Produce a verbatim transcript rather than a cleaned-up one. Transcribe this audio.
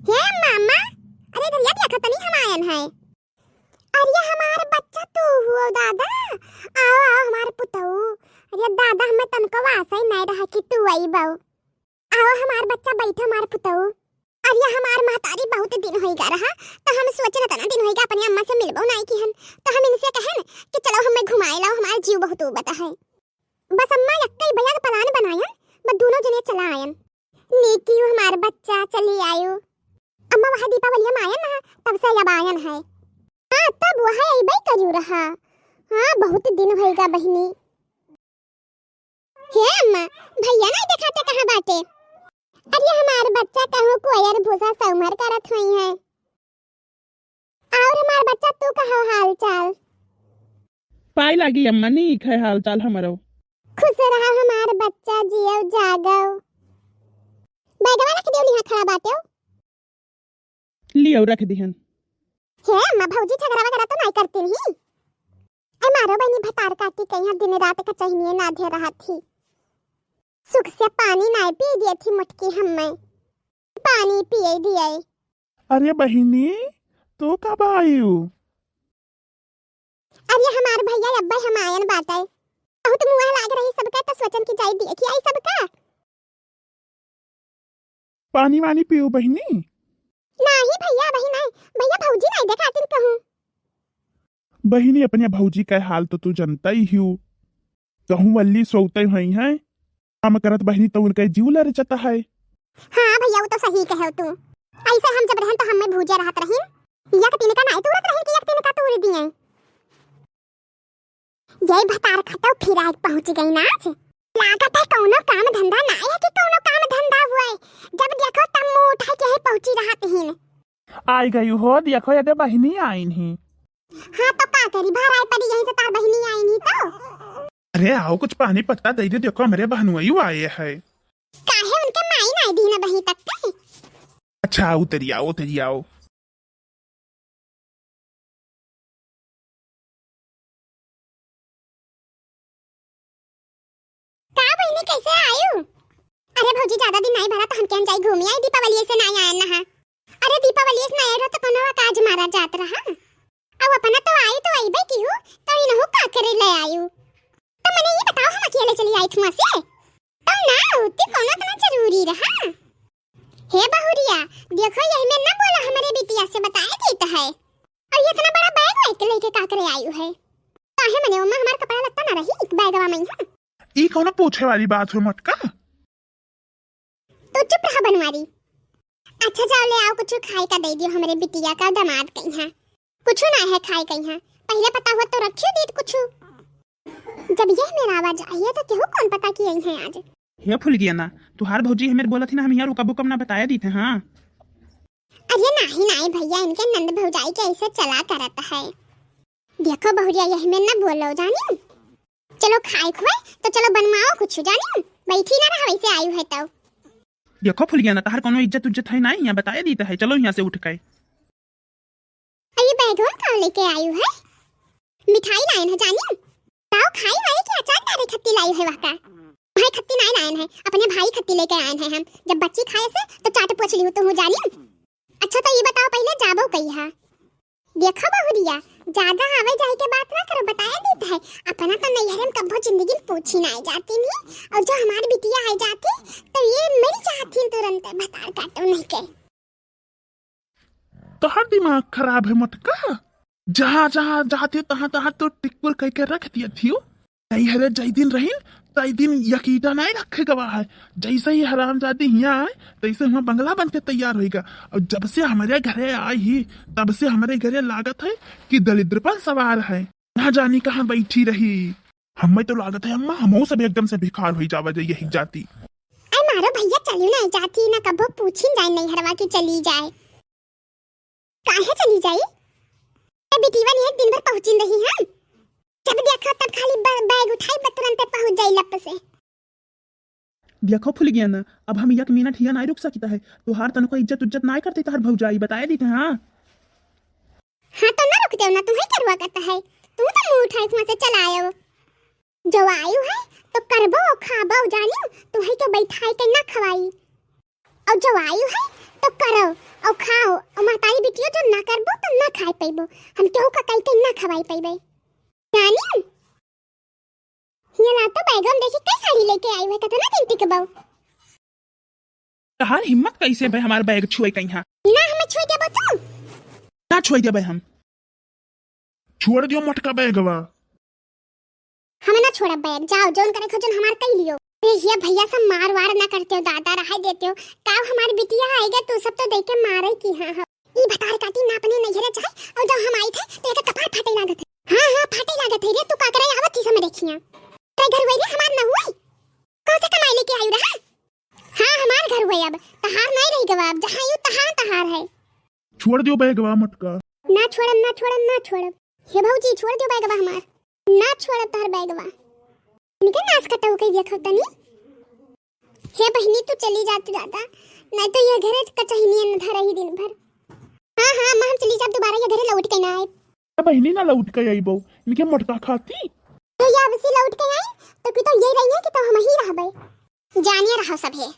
हे मामा, अरे इधर या देखा तनी, हम आयन है। अरे हमार बच्चा तू हुओ दादा, आओ आओ हमार पुतऊ। अरे दादा, हमें तनको आशा ही नहीं रहा कि तू अइबो। आओ हमार बच्चा, बैठो हमार पुतऊ। अरे हमार महतारी बहुत दिन होइगा रहा, तो हम सोचे ना तना दिन होइगा अपने अम्मा से मिलबो नहीं किहन, तो हम इनसे कहन कि चलो हमें घुमाए लाओ, हमार जीव बहुत उबत है। बस अम्मा यक्कई बया के plan बनायन, बस दोनों जने चला आयन। नीकी हो हमार बच्चा, चली आयो। अम्मा वह दीपावलिया में आयन ना, तब से अब आयन है। हाँ, तब वह अइबे करू रहा। हाँ, बहुत दिन होइगा बहिनी। हे अम्मा, भैया नहीं देखाते कहाँ बाटे? अरे हमार बच्चा कहूँ कोयर भूसा सौमर करत होइहैं। और हमार बच्चा तू कहो हाल चाल? पाई लागी अम्मा, नीक है हाल चाल हमरो। खुश रहा हमार बच्चा, जियो जागो। बैगवा रख दियो, यहाँ खड़ा बाटे। लियो रख दिहन। हे अम्मा, भौजी झगड़ा वगैरह तो नहीं करती नहीं? ए मारो बहनी, भतार काटी के यहाँ दिन रात का चहनिए ना धे रहा थी। सुख से पानी नहीं पी दिए थी मोटकी हम्मे। पानी पिए दिए। अरे बहिनी, तू कब आयु? अरे हमार भैया अब्बे हम आयन बाटे। बहुत मुँह लाग रही सबका, तो सोचन की जाई देखी आई सबका। पानी वानी पीऊ बहिनी। नाही भैया, अबही नाही। भैया भौजी नाही देखातिन कहूँ। बहिनी अपने भौजी का हाल तो तू जनता ही हू। कहूँ वल्ली सोते हुई हैं। काम करत बहिनी तो उनका जीव लर जाता है। हाँ भैया, वो तो सही कहे तू। ऐसे हम जब रहन तो हमें भूजे रहत रहीन। एक तिनका नाई तूरत रहीन कि एक तिनका तूर दिए। ये भतार खटो फिर आज पहुँच गई ना आज। लागत है कौनो काम धंधा ना है कि कौनो काम धंधा हुए। जब देखो तब मुँह उठाए के ही पहुँची रहत हीन। आई गई हो, देखो ये बहिनी आइन ही। हाँ तो का करी, भराए पड़ी यहीं से तार बहिनी आइन ही तो। अरे आओ कुछ पानी पत्ता दे दे, देखो हमरे बहनुआई आए है। काहे उनके माई नाई दीन बही तक के? अच्छा आओ तरी आओ, तरी आओ। का बहिनी कैसे आयु? अरे भौजी ज्यादा दिन नाई भरा तो हम केन जाई घूमी आई, दीपावली से नाई आयन नहा। अरे दीपावली से नाई आयु तो कोनो काज मारा जात रहा। अब अपना तो आई तो आई बे की हूँ, तो इनहु का करे ले आयु? तो मने ये बताओ हम अकेले चली आई थी वहाँ से? तब ना होती, कौनो इतना जरूरी रहा। हे बहुरिया, देखो यही में ना बोलो, हमरे बिटिया से बताए देत है। और ये इतना बड़ा बैग लेके लेके का करे आयु है? काहे मने ओमा हमार कपड़ा लत्ता ना रही बैगवा में? हाँ, ई कौनो पूछे वाली बात हो मोटका? तू चुप रहा बनवारी। अच्छा जाओ ले आओ कुछ खाए का दे दियो हमरे बिटिया का, दामाद कहीं है। कुछ ना है खाए कहीं है, पहले पता हुआ तो रखियो दीद कुछ। जब यह मेरा आवाज आई है तो केहू कौन पता कि आई है आज। हे फुलगिया ना, तुहार भौजी हमें बोलत ही ना, हम यहाँ रुकब उकब ना बताया दीत है। हाँ। अरे नाही नाही भैया, इनके नंद भौजाई के ऐसे चला करत है। देखो बहुरिया, यही में ना बोलो जानी। चलो खाए खुए तो चलो बनवाओ कुछ जानी, बैठी ना रहा वैसे आयु है तो। देखो फुलगिया ना, तहार कोनो इज्जत उज्जत है ना, यहाँ बताया दीत है, चलो यहाँ से उठ के। अरे बैगवा में का लेके आयु है? मिठाई लायन है जानी। ताऊ खाई वाई के अचार डारे खत्ती लायु है वह का? भाई खत्ती नाई लायन है, अपने भाई खत्ती लेके आयन है हम। जब बच्ची खाए से तो चाट पोछ लिहू तू जानी। अच्छा तो ये बताओ पहले जाबो कही है? देखो बहुरिया, ज्यादा आवे जाए के बात ना करो, बताया दीत है। अपना तो नैहरे में कब्बो जिंदगी में पूछी ना जाती नहीं, और जो हमार बिटिया है जाती तो ये मर जाती तुरंत भतार काटो नहीं के। तोहर दिमाग खराब है मोटका। जहाँ जहाँ जाते तहाँ तहाँ तो टिक्कुर कह के रख दिया थियो। नैहरे जय दिन रहीन, तय दिन यकीटा नहीं रखे गवा है। जैसे ही हरामजादी हियाँ आए, तैसे हुआँ बंगला बन के तैयार होइगा। और जब से हमरे घरे आई ही, तब से हमरे घरे लागत है कि दलिद्रपन सवार है। ना जानी कहाँ बैठी रही। हमें तो लागत है अम्मा, हमहू सब एकदम से भिखार होई जावा जाई यही जाती। अरे मारो भैया, चली ना जाती ना, कबो पूछिन जाए नैहरवा की चली जाए। काहे चली जाई? ए बिटिया नहीं है, दिन भर पहुँचिन रही हम। जब देखो तब खाली ब-, बैग उठाई ब-, तुरंते पहुँच जाई लप से। देखो फुलगिया ना, अब हम एक मिनट हिया नाई रुक सकित है। तुहार तनको इज्जत उज्जत नाई करते तोहर भौजाई, बताए दीत है। हाँ। हाँ तो ना रुक जाओ ना, तुम्हें क्या रुआ करता है? तू तो मुँह उठाए कुआं से चला आयो। जो आयु है तो करबो खाबो जानियो, तुम्हें तो बैठाई के ना खवाई। और जो आयु है तो करो, अउ खाओ, अउ महतारी बिटियो जो ना करबो तो ना खाए पइबो। हम केहू का कई कई ना खवाई पइबे। जानी? हिया ला तो बैगवा में देखी कई साड़ी लेके आई है, कतना दिन टिकबो। तहार हिम्मत कैसे भे हमार बैग छुए कइहाँ? ना हमें छुए देबो तू? ना छुए देबे हम। छोड़ दियो मोटका बैगवा। हम ना छोड़ब बैग, जाओ जौन करे खो जौन हमार कई लियो। अरे ये भैया सब मार वार ना करते हो दादा, रहाई देते हो। का हमार बिटिया आएगा तू सब तो देख के मारे की हाँ हाँ। ई भतार काटी ना अपने नैहरे जाए अउ जब हम आई थे तो एक कपार फाटे लागत है। हाँ हाँ फाटे लागत है रे, तू का करे आवत थी समय देखिया। ते घर वही रे हमार ना हुई। कौन से कमाई लेके आयु रहा? हाँ हमार घर हुए अब, तहार नहीं रही गवा अब, जहाँ यू तहाँ तहार है। छोड़ दियो बैगवा मोटका। ना छोड़ब, ना छोड़ब, ना छोड़ब। हे भौजी छोड़ दियो बैगवा हमार। ना छोड़ब तहार बैगवा। इनके नाश कटऊ कई देखो तनी। हे बहिनी तू चली जा तू दादा, नहीं तो ये घरे कचहनियन धरही दिन भर। हाँ हाँ अम्मा हम चली जाब, दोबारा ये घरे लौट के ना आए। ए बहिनी ना लौट के आइबो, इनके मोटका खाती। तो ये अब से लौट के आई तो कि तो ये रही है कि तो हम ही रहबे। जानिए रहो सभे,